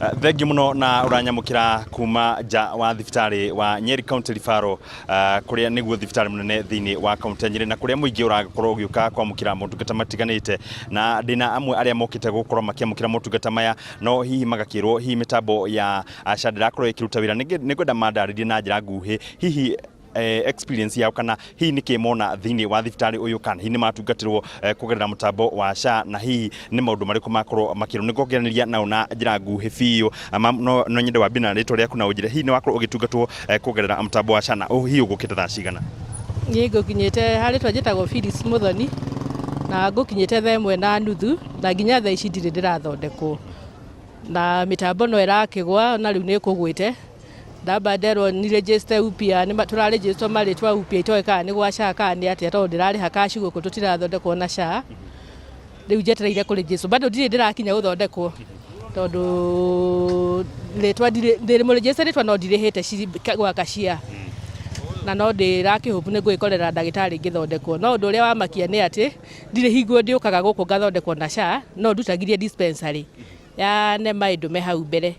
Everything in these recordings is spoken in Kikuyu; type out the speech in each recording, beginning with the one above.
Thengiũ mũno na ũranyamũkĩra kuma nja wa thibitarĩ wa Nyeri County Referral, kũrĩa nĩguo thibitarĩ mũnene thĩinĩ wa kaunti ya Nyeri na kũrĩa mũingĩ ũrakorwo ũgĩũka kwamũkĩra motungata matiganĩte. Na ndĩna amwe arĩa mokĩte gũkorwo makĩamũkĩra motungata maya, no hihi magakĩrwo hihi mĩtambo ya SHA ndĩrakorwo ĩkĩruta wĩra. Nĩngwenda mandarĩrie na njĩra nguhĩ hihi experience yao kana hihi nĩkĩ mona thĩinĩ wa thibitarĩ ũyũ, kana hihi nĩ matungatĩrwo kũgerera mũtambo wa SHA, na hihi nĩ maũndũ marĩkũ makorwo makĩrwo. Nĩ ngũkĩaranĩria nao na njĩra nguhĩ biũ. No nyende wambie na rĩtwa rĩaku na ũnjĩre hihi nĩ wakorwo ũgĩtungatwo kũgerera mũtambo wa SHA, na hihi ũgũkĩte thaa cigana? Niĩ ngũkinyĩte harĩ twa njĩtagwo Phyllis Muthoni, na ngũkinyĩte thaa 1:30, na nginya thaa ici ndirĩ ndĩrathondekwo, na mĩtambo no ĩrakĩgwa, na rĩu nĩ ĩkũgwĩte. Ndamba nderwo ni register upya, tũra register marĩtwa upya, itoĩ kana nĩ gwa SHA kana nĩ atĩa, tondũ ndĩrarĩha cash gũkũ, tũtirathondekwo na SHA. Rĩu njetereire kũ register, bado ndirĩ ndĩrakinya gũthondekwo, tondũ rĩtwa ndirĩ, ndĩ mũ register rĩtwa no ndirĩhĩte gwa cashier, na no ndĩrakĩhope nĩ ngũgĩkorera ndagĩtarĩ ngĩthondekwo. No ũndũ ũrĩa wamakia nĩ atĩ ndirĩ hingo ndĩũkaga gũkũ ngathondekwo na SHA, no ndutagirie dispensary ya Nema ĩndũme hau mbere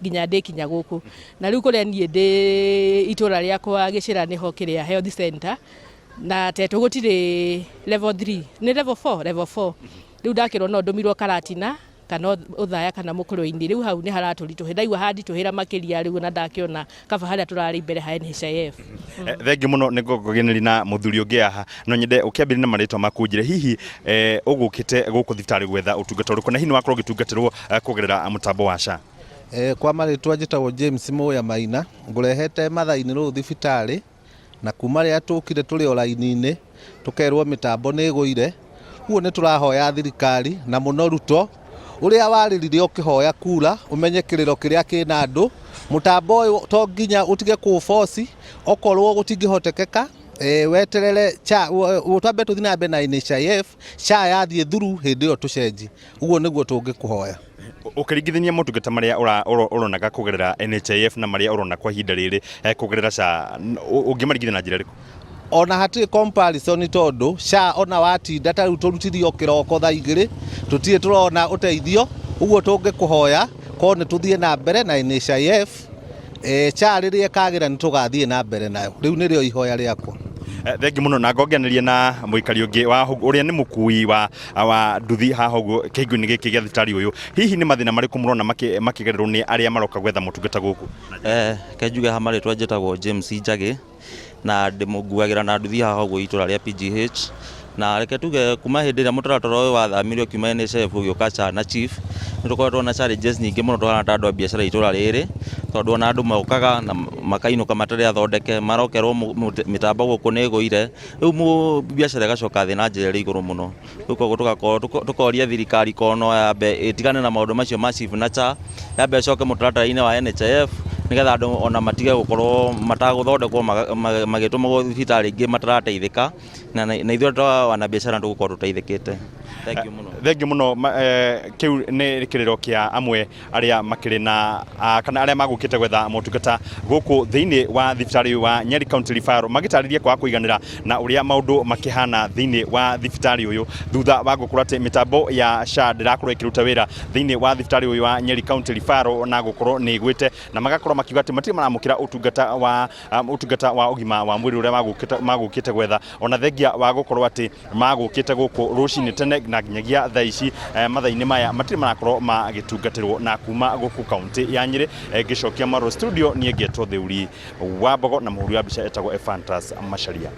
nginya ndĩkinya gũkũ. Na rĩu kũrĩa niĩ ndĩ, itũra rĩakwa Gĩcĩra, nĩho kĩrĩa health center na Tetũ gũtirĩ level 3, nĩ level 4, level 4. Rĩu ndakĩrwo no ndũmirwo Karatina kana Ũthaya kana Mũkũrwe-inĩ. Rĩu hau nĩ haratũritũhĩra, ndaigua handitũhĩra makĩria rĩu, na ndakĩona kaba harĩa tũrarĩ mbere ha NHIF. Thengiũ mũno. Nĩ ngũkũgeneri na mũthuri ũngĩ haha. No nyende ũkĩambĩrĩria na marĩtwa maku, njĩre hihi ũgũkĩte gũkũ thibitarĩ gwetha ũtungata ũrĩkũ, na hihi nĩ wakorwo ũgĩtungatĩrwo kũgerera mũtambo wa SHA? Kwa marĩtwa njĩtagwo James Mũya Maina, ngũrehete mathaa-inĩ rũu thibitarĩ, na kuma rĩrĩa tũkire tũrĩ o raini-inĩ, tũkerwo mĩtambo nĩ ĩgũire. Ũguo nĩ tũrahoya thirikari na mũno Ruto ũrĩa warĩrire ũkĩhoya kura, ũmenye kĩrĩro kĩrĩa kĩna andũ. Mũtambo ũyũ to nginya ũtige kũũboci, okorwo gũtingĩhotekeka, weterere twambe tũthiĩ na mbere na NHIF, SHA yathiĩ through, hĩndĩ ĩyo tũcenji. Ũguo nĩguo tũngĩkũhoya. Ũkĩringithania motungata marĩa ũronaga kũgerera NHIF na marĩa ũrona kwa ihinda rĩrĩ kũgerera SHA, ũngĩmaringithania na njĩra ĩrĩkũ? Ona hatirĩ comparison, tondũ SHA ona watinda, ta rĩu tũrutirio kĩroko thaa 2, tũtirĩ tũrona ũteithio. Ũguo tũngĩkũhoya korwo nĩ tũthiĩ na mbere na NHIF, SHA rĩrĩa ĩkagĩra nĩ tũgathiĩ na mbere nayo. Rĩu nĩrĩo ihoya rĩakwa. Thengiũ mũno. Na ngongeanĩria na mũikari ũngĩ wa ũrĩa nĩ mũkui wa nduthi haha ũguo kĩhingo-inĩ gĩkĩ gĩa thibitarĩ ũyũ. Hihi nĩ mathĩna marĩkũ mũrona makĩgererwo nĩ arĩa maroka gwetha motungata gũkũ? Reke njuge ha marĩtwa njĩtagwo James Njagĩ, na ndĩmũkuagĩra na nduthi haha ũguo itũra rĩa PGH. Na reke tuge kuma hĩndĩ ĩrĩa mũtaratara ũyũ wathamire ũkiuma NHIF ũgĩũka SHA na CHIF, nĩ tũkoretwo na challenges nyingĩ mũno tũhana ta andũ a biacara itũra rĩrĩ, tondũ ona andũ mokaga na makainũka matarĩ athondeke, marokerwo mĩtambo gũkũ nĩ ĩgũire, rĩu biacara ĩgacoka thĩ na njĩra ĩrĩ igũrũ mũno. Rĩu koguo tũgakorwo tũkoria thirikari korwo no yambe ĩtigane na maũndũ macio ma CHIF na SHA, yambe ĩcoke mũtaratara-inĩ wa NHIF, nĩgetha andũ ona matige gũkorwo matagũthondekwo, magĩtũmagwo thibitarĩ ingĩ matarateithĩka, na ithuĩ ta wanabiacara nĩ tũgũkorwo tũteithĩkĩte. Thengiũ mũno. Thengiũ mũno. Kĩu nĩ kĩrĩro kĩa amwe arĩa makĩrĩ na kana arĩa magũkĩte gwetha motungata gũkũ thĩinĩ wa thibitarĩ wa Nyeri County Referral, magĩtarĩria kwaga kũiganĩra na ũrĩa maũndũ makĩhana thĩinĩ wa thibitarĩ ũyũ, thutha wa gũkorwo atĩ mĩtambo ya SHA ndĩrakorwo ĩkĩruta wĩra thĩinĩ wa thibitarĩ ũyũ wa Nyeri County Referral, na gũkorwo nĩ ĩgwĩte, na magakorwo makiuga atĩ matirĩ maramũkĩra ũtungata wa ũgima wa mwĩrĩ ũrĩa magũkĩte gwetha, ona thengia wa gũkorwo atĩ magũkĩte gũkũ rũcinĩ tene, na nginyagia thaa ici, mathaa-inĩ maya, matirĩ marakorwo magĩtungatĩrwo. Na kuma gũkũ kaunti ya Nyĩrĩ, ngĩcokia maro studio, niĩ ngetwo Theuri wa Mbogo, na mũhũri wa mbica etagwo Ephantus Macharia.